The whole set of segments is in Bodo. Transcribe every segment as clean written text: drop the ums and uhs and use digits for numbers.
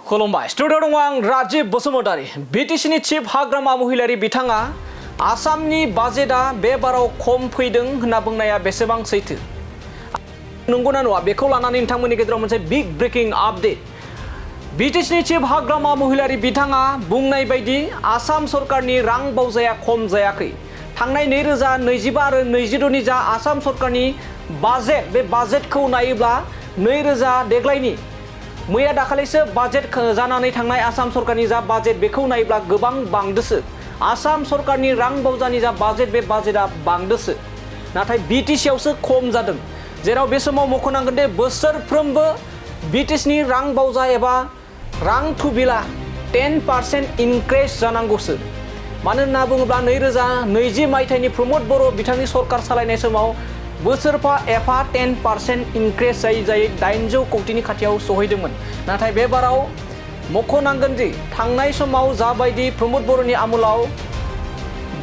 खुलुमबाय स्टुडिअ दङ आं राजीब बसुमतारी बिटिसिनि चिफ हाग्रामा महिलारि बिथाङा आसामनि बाजेटआ बे बाराव खम फैदों होनना बुंनाया बेसेबां सैथो नंगौना नङा बेखौ लानानै नोंथांमोननि गेजेराव मोनसे बिग ब्रेकिं आपडेट बिटिसिनि चिफ हाग्रामा महिलारि बिथाङा बुंनाय बायदि आसाम सरकारनि रां बावजाया खम जायाखै थांनाय 2025 आरो 26 नि जा आसाम सरकारनि बाजेट बे बाजेटखौ नायोब्ला 2000 देग्लायनि मैया दाखालिसो बाजेट जानानै थांनाय आसाम सरकारनि जा बाजेट बेखौ नायोब्ला गोबां बांदोसो आसाम सरकारनि रां बावजानि जा बाजेट बे बाजेटआ बांदोसो नाथाय बिटिसि आवसो खम जादों जेराव बे समाव मख'नांगोन दे बोसोरफ्रोमबो बिटिसिनि रां बावजा एबा रां थुबिला 10% इनक्रिज जानांगौसो मानो होनना बुङोब्ला 2020 मायथाइनि प्रमद बर' बिथांनि सरकार सालायनाय समाव बोसोरफा एफा 10% इनक्रिज जायै 800 कौटिनि खाथियाव सहैदोंमोन नाथाय बे बाराव मख'नांगोन दि थांनाय समाव जाबायदि प्रमद बर'नि आमोलाव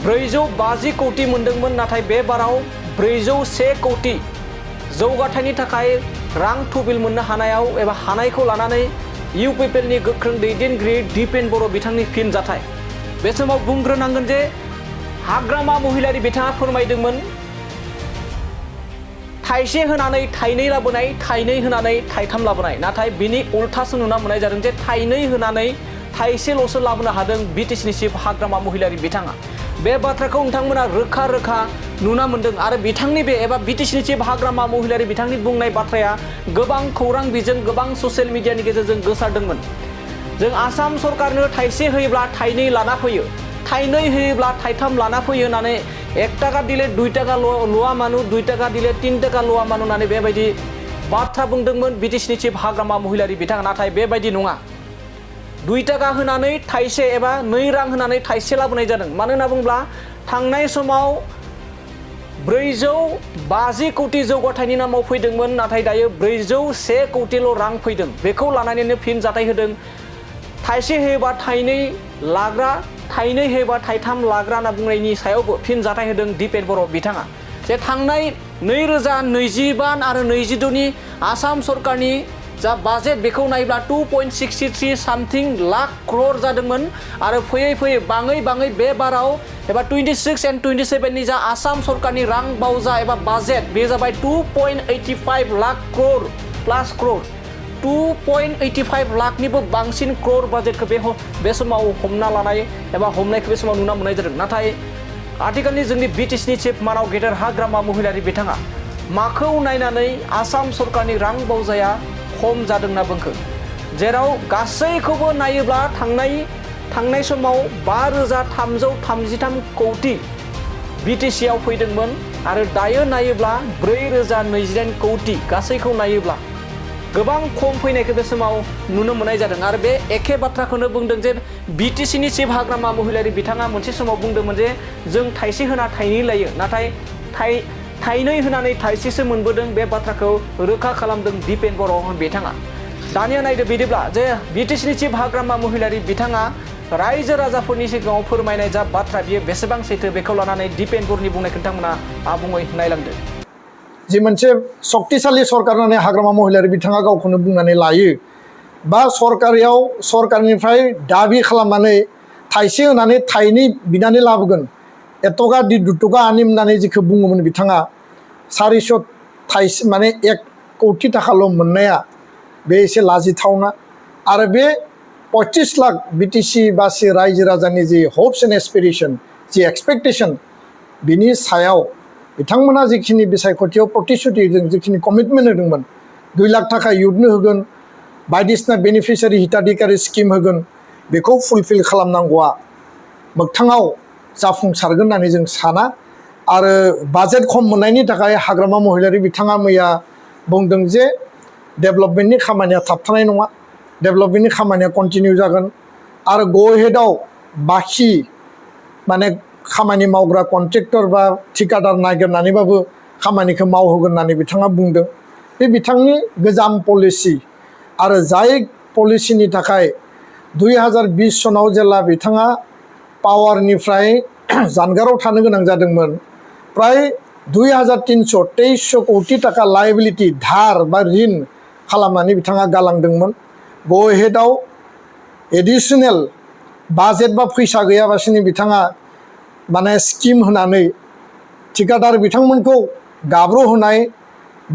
450 कौटि मोनदोंमोन नाथाय बे बाराव 401 कौटि जौगाथायनि थाखाय रां थुबिल मोननो हानायाव एबा हानायखौ लानानै इउपिपिएलनि गोख्रों दैदेनगिरि दिपेन बर' बिथांनि फिनजाथाय बे समाव बुंग्रोनांगोन जे हाग्रामा महिलारि बिथाङा फोरमायदोंमोन थाइसे होनानै थाइनै लाबोनाय थाइनै होनानै थाइथाम लाबोनाय नाथाय बिनि उल्थासो नुना मोननाय जादों जे थाइनै होनानै थाइसेल'सो लाबोनो हादों बिटिसिनि चिफ हाग्रामा महिलारि बिथाङा बे बाथ्राखौ नोंथांमोना रोखा रोखा नुना मोनदों आरो बिथांनि बे एबा बिटिसिनि चिफ हाग्रामा महिलारि बिथांनि बुंनाय बाथ्राया गोबां खौरां बिजों गोबां ससियेल मिडियानि गेजेरजों गोसारदोंमोन जों आसाम सरकारनो थाइसे होयोब्ला थाइनै लाना फैयो थाइनै होयोब्ला थाइथाम लाना फैयो होननानै 1 टाका दिले 2 टाका ल'आ मानु 2 टाका दिले 3 टाका ल'आ मानु होननानै बेबायदि बाथ्रा बुंदोंमोन बिटिसिनि चिफ हाग्रामा महिलारि बिथाङा नाथाय बेबायदि नङा 2 टाका होनानै थाइसे एबा 2 रां होनानै थाइसे लाबोनाय जादों मानो होनना बुङोब्ला थांनाय समाव 450 कौटि जौगाथायनि नामाव फैदोंमोन नाथाय दायो 401 कौटिल' रां फैदों बेखौ लानानैनो फिन जाथाय होदों थाइसे होयोबा थाइनै लाग्रा थाइनै होयोबा थाइथाम लाग्रा होनना बुंनायनि सायावबो फिन जाथाय होदों दिपेन बर' बिथाङा जे थांनाय 2025 आरो 26 नि आसाम सरकारनि जा बाजेट बेखौ नायोब्ला 2.63 सामथिं लाख क्रर जादोंमोन आरो फैयै फैयै बाङै बाङै बे बाराव एबा 26 एन्ड 27 नि जा आसाम सरकारनि रां बावजा एबा बाजेट बे जाबाय 2.85 लाख क्रर प्लास क्रर 2.85 लाखनिबो बांसिन क्रर बाजेटखौ बे समाव हमना लानाय एबा हमनायखौ बे समाव नुना मोननाय जादों नाथाय आथिखालनि जोंनि बिटिसिनि चिफ मानाव गेदेर हाग्रामा महिलारि बिथाङा माखौ नायनानै आसाम सरकारनि रां बावजाया खम जादों होनना बुंखो जेराव गासैखौबो नायोब्ला थांनाय समाव 5333 कौटि बिटिसि आव फैदोंमोन आरो दायो नायोब्ला 4028 कौटि गासैखौ नायोब्ला गोबां खम फैनायखौ बे समाव नुनो मोननाय जादों आरो बे एखे बाथ्राखौनो बुंदों जे बिटिसिनि चिफ हाग्रामा महिलारि बिथाङा मोनसे समाव बुंदोंमोन जे जों थाइसे होना थाइनै लायो नाथाय थाइनै होनानै थाइसेसो मोनबोदों बे बाथ्राखौ रोखा खालामदों दिपेन बर' बिथाङा दानिया नायदो बिदिब्ला जे बिटिसिनि चिफ हाग्रामा महिलारि बिथाङा रायजो राजाफोरनि सिगाङाव फोरमायनाय जा बाथ्रा बियो बेसेबां सैथो बेखौ लानानै दिपेन बर'नि बुंनायखौ नोंथांमोना आबुङै नायलांदो जि मोनसे शक्तिशाली सरकार होननानै हाग्रामा महिलारि बिथाङा गावखौनो बुंनानै लायो बा सरकारनिफ्राय दाबि खालामनानै थाइसे होनानै थाइनै बिनानै लाबोगोन एटका दि दुटका आनिम होननानै जिखौ बुङोमोन बिथाङा 400 थाइसे माने 1 कौटि थाखाल' मोननाया बे एसे लाजिथावना आरो बे 25 लाख बिटिसि बासि रायजो राजानि जि हप्स एन्ड एसपिरेसन जि एक्सपेक्टेसन बिनि सायाव बिथांमोना जिखिनि बिसायख'थियाव प्रतिश्रुतिजों जिखिनि कमिटमेन्ट होदोंमोन 2 लाख थाखा इयुथनो होगोन बायदिसिना बेनिफिसियारि हिताधिकारि स्किम होगोन बेखौ फुलफिल खालामनांगौआ मोगथाङाव जाफुंसारगोन होननानै जों साना आरो बाजेट खम मोननायनि थाखाय हाग्रामा महिलारि बिथाङा मैया बुंदों जे डेभेलपमेन्टनि खामानिया थाबथानाय नङा डेभेलपमेन्टनि खामानिया कन्टिनिउ जागोन आरो गो हेडआव बाखि माने खामानि मावग्रा कन्ट्रेक्टर बा ठिकादार नागिरनानैबाबो खामानिखौ मावहोगोन होननानै बिथाङा बुंदों बे बिथांनि गोजाम पलिसि आरो जाय पलिसिनि थाखाय 2020 सनाव जेला बिथाङा पावारनिफ्राय जानगाराव थानो गोनां जादोंमोन प्राय 2300 कौटि टाका लायबिलिटि धार बा ऋण खालामनानै बिथाङा गालांदोंमोन गो हेडआव एडिसनेल बाजेट बा फैसा गैयाबासिनो बिथाङा माने स्किम होनानै थिकादार बिथांमोनखौ गाब्र'होनाय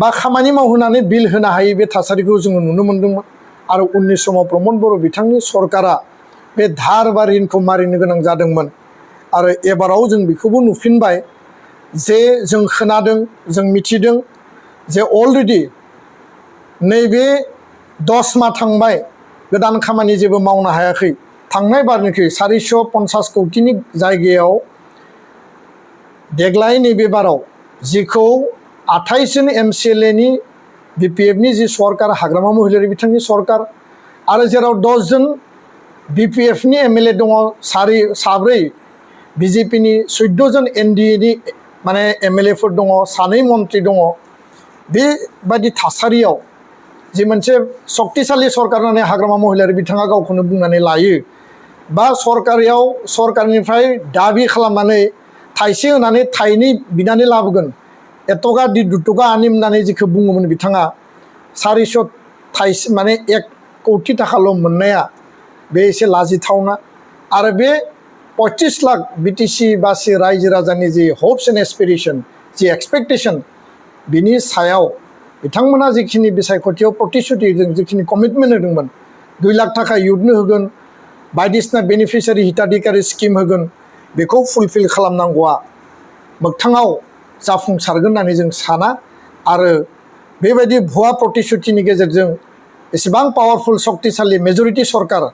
बा खामानि मावहोनानै बिल होनो हायै बे थासारिखौ जोङो नुनो मोन्दोंमोन आरो उननि समाव प्रमद बर' बिथांनि सरकारा बे धार बा रिनखौ मारिनो गोनां जादोंमोन आरो एबाराव जों बेखौबो नुफिनबाय जे जों खोनादों जों मिथिदों जे अलरेडि नैबे 10 माह थांबाय गोदान खामानि जेबो मावनो हायाखै थांनाय बारनिख्रुइ 450 कौटिनि जायगायाव देग्लाय नैबे बाराव जिखौ 28 जन MCLAनि BPFनि जि सरकार हाग्रामा महिलारि बिथांनि सरकार आरो जेराव 10 जन BPFनि MLA दङ साब्रै BJPनि 14 जन NDAनि माने MLAफोर दङ 2 मन्त्रि दङ बेबायदि थासारियाव जि मोनसे शक्तिशाली सरकार होननानै हाग्रामा महिलारि बिथाङा गावखौनो बुंनानै लायो बा सरकारनिफ्राय दाबि खालामनानै थाइसे होनानै थाइनै बिनानै लाबोगोन एटका दि दुटका आनिम होननानै जिखौ बुङोमोन बिथाङा 400 थाइसे माने 1 कौटि थाखाल' मोननाया बे एसे लाजिथावना आरो बे 25 लाख BTC बासि रायजो राजानि जि हप्स एन्ड एसपिरेशन जि एक्सपेक्टेशन बिनि सायाव बिथांमोना जिखिनि बिसायख'थियाव प्रतिश्रुतिजों जिखिनि कमिटमेन्ट होदोंमोन 2 लाख थाखा इयुथनो होगोन बायदिसिना बेनिफिसियारि हिताधिकारी स्किम होगोन बेखौ फुलफिल खालामनांगौआ मोगथाङाव जाफुंसारगोन होननानै जों साना आरो बेबायदि भुवा प्रतिश्रुतिनि गेजेरजों एसेबां पावारफुल शक्तिशाली मेजरिटी सरकार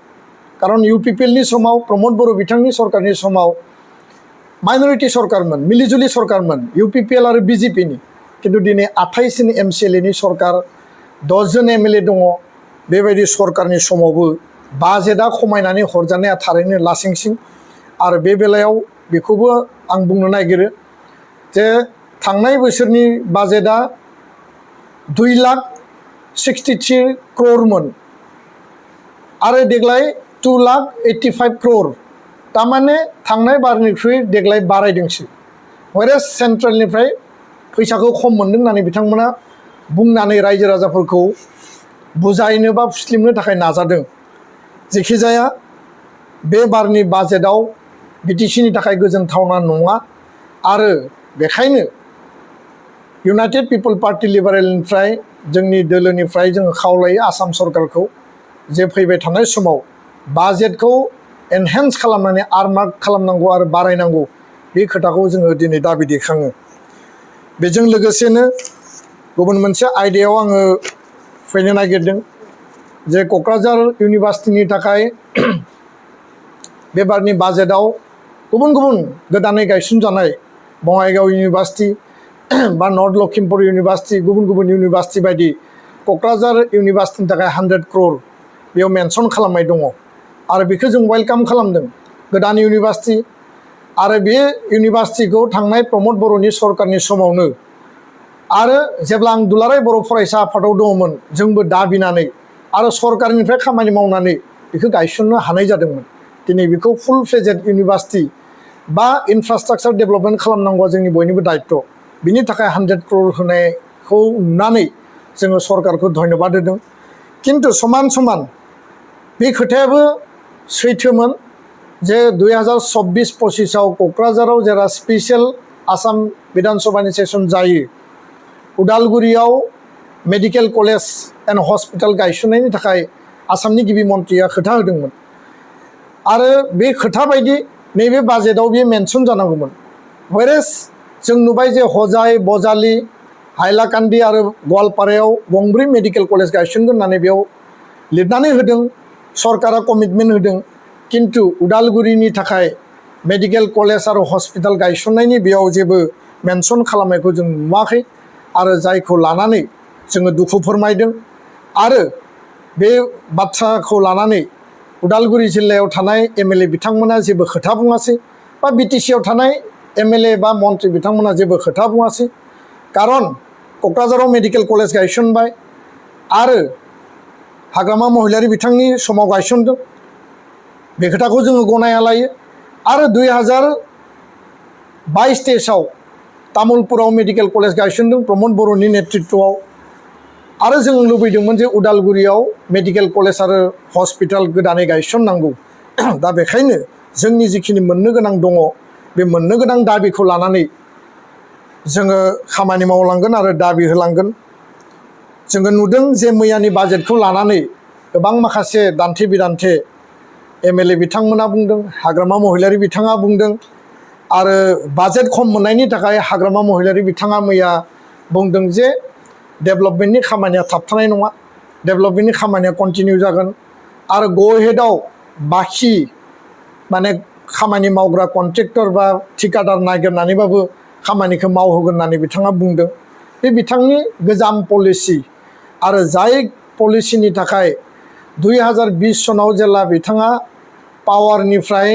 कारण UPPLनि समाव प्रमद बर' बिथांनि सरकारनि समाव माइनरिटी सरकारमोन मिलिजुलि सरकारमोन UPPL आरो BJPनि किन्तु दिनै 28 जन MCLAनि सरकार 10 जन MLA दङ बेबायदि सरकारनि समावबो बाजेटआ खमायनानै हरजानाया थारैनो लासिंसिं आरो बे बेलायाव बेखौबो आं बुंनो नागिरो जे थांनाय बोसोरनि बाजेटआ 2,63 crore आरो देग्लाय 2,85 crore तारमाने थांनाय बारनिख्रुइ देग्लाय बारायदोंसो वेरेस सेन्ट्रेलनिफ्राय फैसाखौ खम मोन्दों होननानै बिथांमोना बुंनानै रायजो राजाफोरखौ बुजायनो बा फुस्लिमनो थाखाय नाजादों जेखि जाया बे बारनि बाजेटआव BTCनि थाखाय गोजोनथावना नङा आरो बेखायनो इउनाइटेड पिपल पार्टी लिबारेलनिफ्राय जोंनि दोलोनिफ्राय जों खावलायो आसाम सरकारखौ जे फैबाय थानाय समाव बाजेटखौ एनहेन्स खालामनानै आर्मार्क खालामनांगौ आरो बारायनांगौ बे खोथाखौ जोङो दिनै दाबि दैखाङो बेजों लोगोसेनो गुबुन मोनसे आयदायाव आङो फैनो नागिरदों जे क'क्राझार इउनिभार्सिटिनि थाखाय बे बारनि बाजेटआव गुबुन गुबुन गोदानै गायसनजानाय बङाइगाव इउनिभार्सिटि बा नर्थ लखिमपुर इउनिभार्सिटि गुबुन गुबुन इउनिभार्सिटि बायदि क'क्राझार इउनिभार्सिटिनि थाखाय 100 crore बेयाव मेनसन खालामनाय दङ आरो बेखौ जों वेलकाम खालामदों गोदान इउनिभार्सिटि आरो बे इउनिभार्सिटिखौ थांनाय प्रमद बर'नि सरकारनि समावनो आरो जेब्ला आं दुलाराय बर' फरायसा आफादाव दङमोन जोंबो दाबिनानै आरो सरकारनिफ्राय खामानि मावनानै बेखौ गायसननो हानाय जादोंमोन दिनै बेखौ फुल फ्लेजेड इउनिभार्सिटि बा इनफ्रास्ट्राक्चार डेभेलपमेन्ट खालामनांगौआ जोंनि बयनिबो दायित्व बिनि थाखाय 100 crore होनायखौ नुनानै जोङो सरकारखौ धन्यबाद होदों किन्तु समान समान बे खोथायाबो सैथोमोन जे 2024-25आव क'क्राझाराव जेरा स्पेसियेल आसाम विधान सभानि सेसन जायो उदालगुरियाव मेडिकेल कलेज एन्ड हस्पिटाल गायसननायनि थाखाय आसामनि गिबि मन्थ्रिया खोथा होदोंमोन आरो बे खोथा बायदि नैबे बाजेटआव बे मेनसन जानांगौमोन वेरेस जों नुबाय जे हजाय बजालि हाइलाकान्दि आरो गवालपारायाव गंब्रै मेडिकेल कलेज गायसनगोन होननानै बेयाव लिरनानै होदों सरकारा कमिटमेन्ट होदों किन्तु उदालगुरिनि थाखाय मेडिकेल कलेज आरो हस्पिटाल गायसननायनि बेयाव जेबो मेनसन खालामनायखौ जों नुवाखै आरो जायखौ लानानै जोङो दुखु फोरमायदों आरो बे बाथ्राखौ लानानै उदालगुरि जिल्लायाव थानाय MLA बिथांमोना जेबो खोथा बुङासै बा BTCआव थानाय MLA बा मन्त्रि बिथांमोना जेबो खोथा बुङासै कारण क'क्राझाराव मेडिकेल कलेज गायसनबाय आरो हाग्रामा महिलारि बिथांनि समाव गायसनदों बे खोथाखौ जोङो गनायना लायो आरो 2022-23आव तामुलपुराव मेडिकेल कलेज गायसनदों प्रमद बर'नि नेतृत्वआव आरो जों लुबैदोंमोन जे उदालगुरियाव मेडिकेल कलेज आरो हस्पिटाल गोदानै गायसननांगौ दा बेखायनो जोंनि जिखिनि मोननो गोनां दङ बे मोननो गोनां दाबिखौ लानानै जोङो खामानि मावलांगोन आरो दाबि होलांगोन जोङो नुदों जे मैयानि बाजेटखौ लानानै गोबां माखासे दान्थे बिदान्थे एमएलए बिथांमोना बुंदों हाग्रामा महिलारि बिथाङा बुंदों आरो बाजेट खम मोननायनि थाखाय हाग्रामा महिलारि बिथाङा मैया बुंदों जे डेभेलपमेन्टनि खामानिया थाबथानाय नङा डेभेलपमेन्टनि खामानिया कन्टिनिउ जागोन आरो गो हेडआव बाखि माने खामानि मावग्रा कन्ट्रेक्टर बा ठिकादार नागिरनानैबाबो खामानिखौ मावहोगोन होननानै बिथाङा बुंदों बे बिथांनि गोजाम पलिसि आरो जाय पलिसिनि थाखाय 2020 सनाव जेला बिथाङा पावारनिफ्राय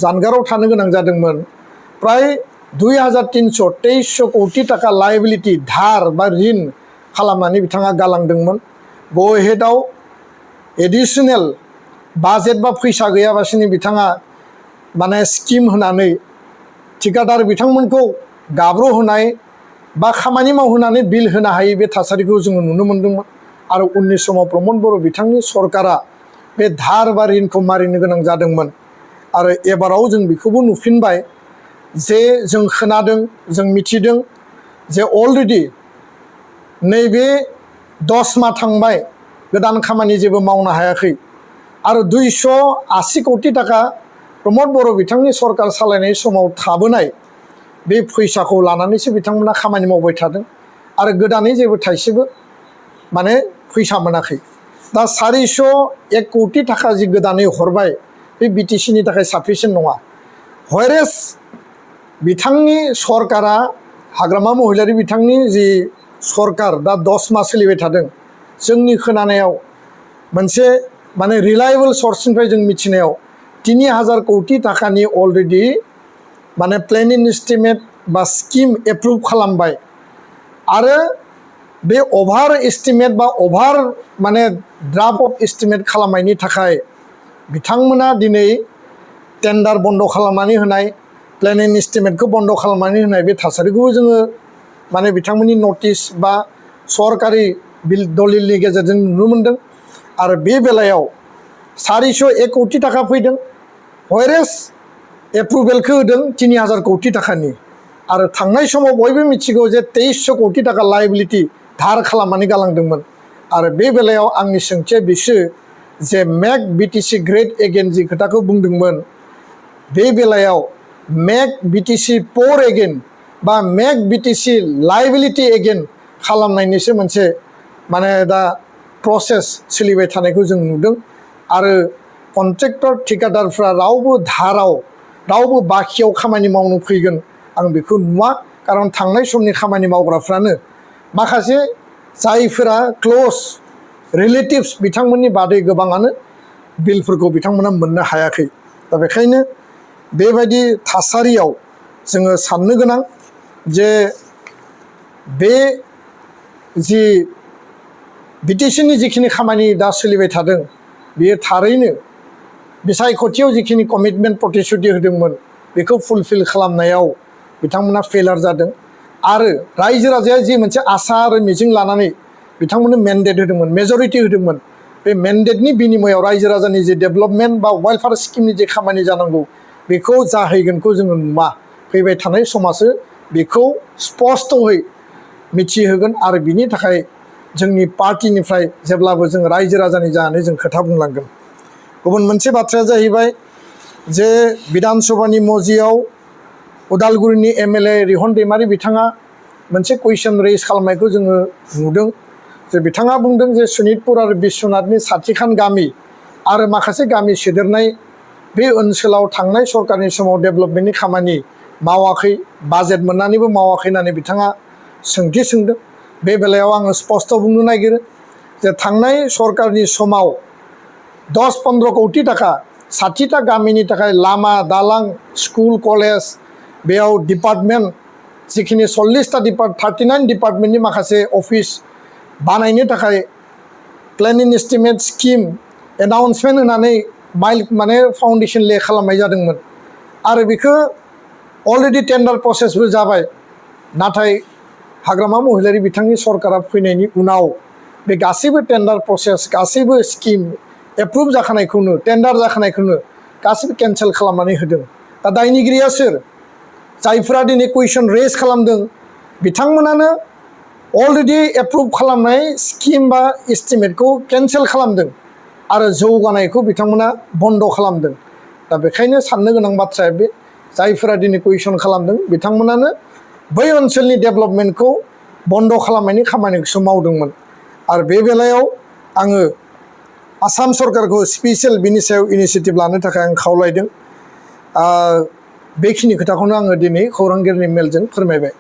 जानगाराव थानो गोनां जादोंमोन प्राय 2323 कोटी टाका लायबिलिटि धार बा ऋण खालामनानै बिथाङा गालांदोंमोन गो हेडआव एडिशनेल बाजेट बा फैसा गैयाबासिनो बिथाङा माने स्किम होनानै ठिकादार बिथांमोनखौ गाब्र'होनाय बा खामानि मावहोनानै बिल होनो हायै बे थासारिखौ जोङो नुनो मोन्दोंमोन आरो उननि समाव प्रमद बर' बिथांनि सरकारा बे धार बा ऋणखौ मारिनो गोनां जादोंमोन आरो एबाराव जों बेखौबो नुफिनबाय जे जों खोनादों जों मिथिदों जे अलरेडि नैबे 10 माह थांबाय गोदान खामानि जेबो मावनो हायाखै आरो 280 कोटी टाका प्रमद बर' बिथांनि सरकार सालायनाय समाव थाबोनाय बे फैसाखौ लानानैसो बिथांमोना खामानि मावबाय थादों आरो गोदानै जेबो थाइसेबो माने फैसा मोनाखै दा 401 कोटी टाका जि गोदानै हरबाय बे बिटिसिनि थाखाय साफिसियेन्ट नङा व्हेरेस बिथांनि सरकारा हाग्रामा महिलारि बिथांनि जि सरकार दा 10 माह सोलिबाय थादों जोंनि खोनानायाव मोनसे माने रिलायेबल सर्सनिफ्राय जों मिथिनायाव 3000 कोटी टाकानि अलरेडि माने प्लेनिं एस्टिमेट बा स्किम एप्रुभ खालामबाय आरो बे अभार एस्टिमेट बा अभार माने ड्राफ्ट अफ एस्टिमेट खालामनायनि थाखाय बिथांमोना दिनै टेन्डार बन्द खालामनानै होनाय प्लेनिं एस्टिमेटखौ बन्द खालामनानै होनाय बे थासारिखौबो जोङो माने बिथांमोननि नटिस बा सरकारि बिल दलिलनि गेजेरजों नुनो मोन्दों आरो बे बेलायाव 401 कोटी टाका फैदों व्हेरेस एप्रुभेलखौ होदों 3000 कोटी टाकानि आरो थांनाय समाव बयबो मिथिगौ जे 2300 कोटी टाका लायबिलिटि धार खालामनानै गालांदोंमोन आरो बे बेलायाव आंनि सोंथिया बिसो जे मेक बिटिसि ग्रेट एगेन जि खोथाखौ बुंदोंमोन बे बेलायाव मेक बिटिसि पोर एगेन बा मेक बिटिसि लायबिलिटि एगेन खालामनायनिसो मोनसे माने दा प्रसेस सोलिबाय थानायखौ जों नुदों आरो कन्ट्रेक्टर ठिकादारफ्रा रावबो धाराव रावबो बाखियाव खामानि मावनो फैगोन आं बेखौ नुवा कारन थांनाय समनि खामानि मावग्राफ्रानो माखासे जायफोरा क्लोज रिलेटिभ्स बिथांमोननि बादै गोबाङानो बिलफोरखौ बिथांमोना मोननो हायाखै दा बेखायनो बेबायदि थासारियाव जोङो साननो गोनां जे बे जि बिटिसिनि जिखिनि खामानि दा सोलिबाय थादों बेयो थारैनो बिसायख'थियाव जिखिनि कमिटमेन्ट प्रतिश्रुति होदोंमोन बेखौ फुलफिल खालामनायाव बिथांमोना फेलार जादों आरो रायजो राजाया जि मोनसे आसा आरो मिजिं लानानै बिथांमोननो मेन्डेट होदोंमोन मेजरिटि होदोंमोन बे मेन्डेटनि बिनिमयाव रायजो राजानि जे डेभेलपमेन्ट बा वेलफेयार स्किमनि जे खामानि जानांगौ बेखौ जाहैगोनखौ जोङो नुवा फैबाय थानाय समासो बेखौ स्पष्टयै मिथिहोगोन आरो बिनि थाखाय जोंनि पार्टिनिफ्राय जेब्लाबो जों रायजो राजानि जानानै जों खोथा बुंलांगोन गुबुन मोनसे बाथ्राया जाहैबाय जे बिधान सभानि मजियाव उदालगुरिनि एमएलए रिहन दैमारि बिथाङा मोनसे कुइसन रेज खालामनायखौ जोङो नुदों जे बिथाङा बुंदों जे सनितपुर आरो बिश्वनाथनि साथिखान गामि आरो माखासे गामि सोदेरनाय बे ओनसोलाव थांनाय सरकारनि समाव डेभेलपमेन्टनि खामानि मावाखै बाजेट मोननानैबो मावाखै होननानै बिथाङा सोंथि सोंदों बे बेलायाव आङो स्पष्ट बुंनो नागिरो जे थांनाय सरकारनि समाव 10-15 कोटी टाका 60टा गामिनि थाखाय लामा दालां स्कुल कलेज बेयाव डिपार्टमेन्ट जिखिनि 40टा 39 डिपार्टमेन्टनि माखासे अफिस बानायनो थाखाय प्लेनिं एस्टिमेट स्किम एनाउन्समेन्ट होनानै माने फाउन्डेसन ले खालामनाय जादोंमोन आरो बेखौ अलरेडि टेन्डार प्रसेसबो जाबाय नाथाय हाग्रामा महिलारि बिथांनि सरकारा फैनायनि उनाव बे गासैबो टेन्डार प्रसेस गासैबो स्किम एप्रुभ जाखानायखौनो टेन्डार जाखानायखौनो गासैबो केन्सेल खालामनानै होदों दा दायनिगिरिया सोर जायफोरा दिनै कुइसन रेज खालामदों बिथांमोनानो अलरेडि एप्रुभ खालामनाय स्किम बा एस्टिमेटखौ केन्सेल खालामदों आरो जौगानायखौ बिथांमोना बन्द खालामदों दा बेखायनो साननो गोनां बाथ्राया बे जायफोरा दिनै कुइसन खालामदों बिथांमोनानो बै ओनसोलनि डेभेलपमेन्टखौ बन्द खालामनायनि खामानिखौसो मावदोंमोन आरो बे बेलायाव आङो आसाम सरकारखौ स्पेसियेल बिनि सायाव इनिसियेटिभ लानो थाखाय आं खावलायदों बेखिनि खोथाखौनो आङो दिनै खौरांगिरिनि मेलजों फोरमायबाय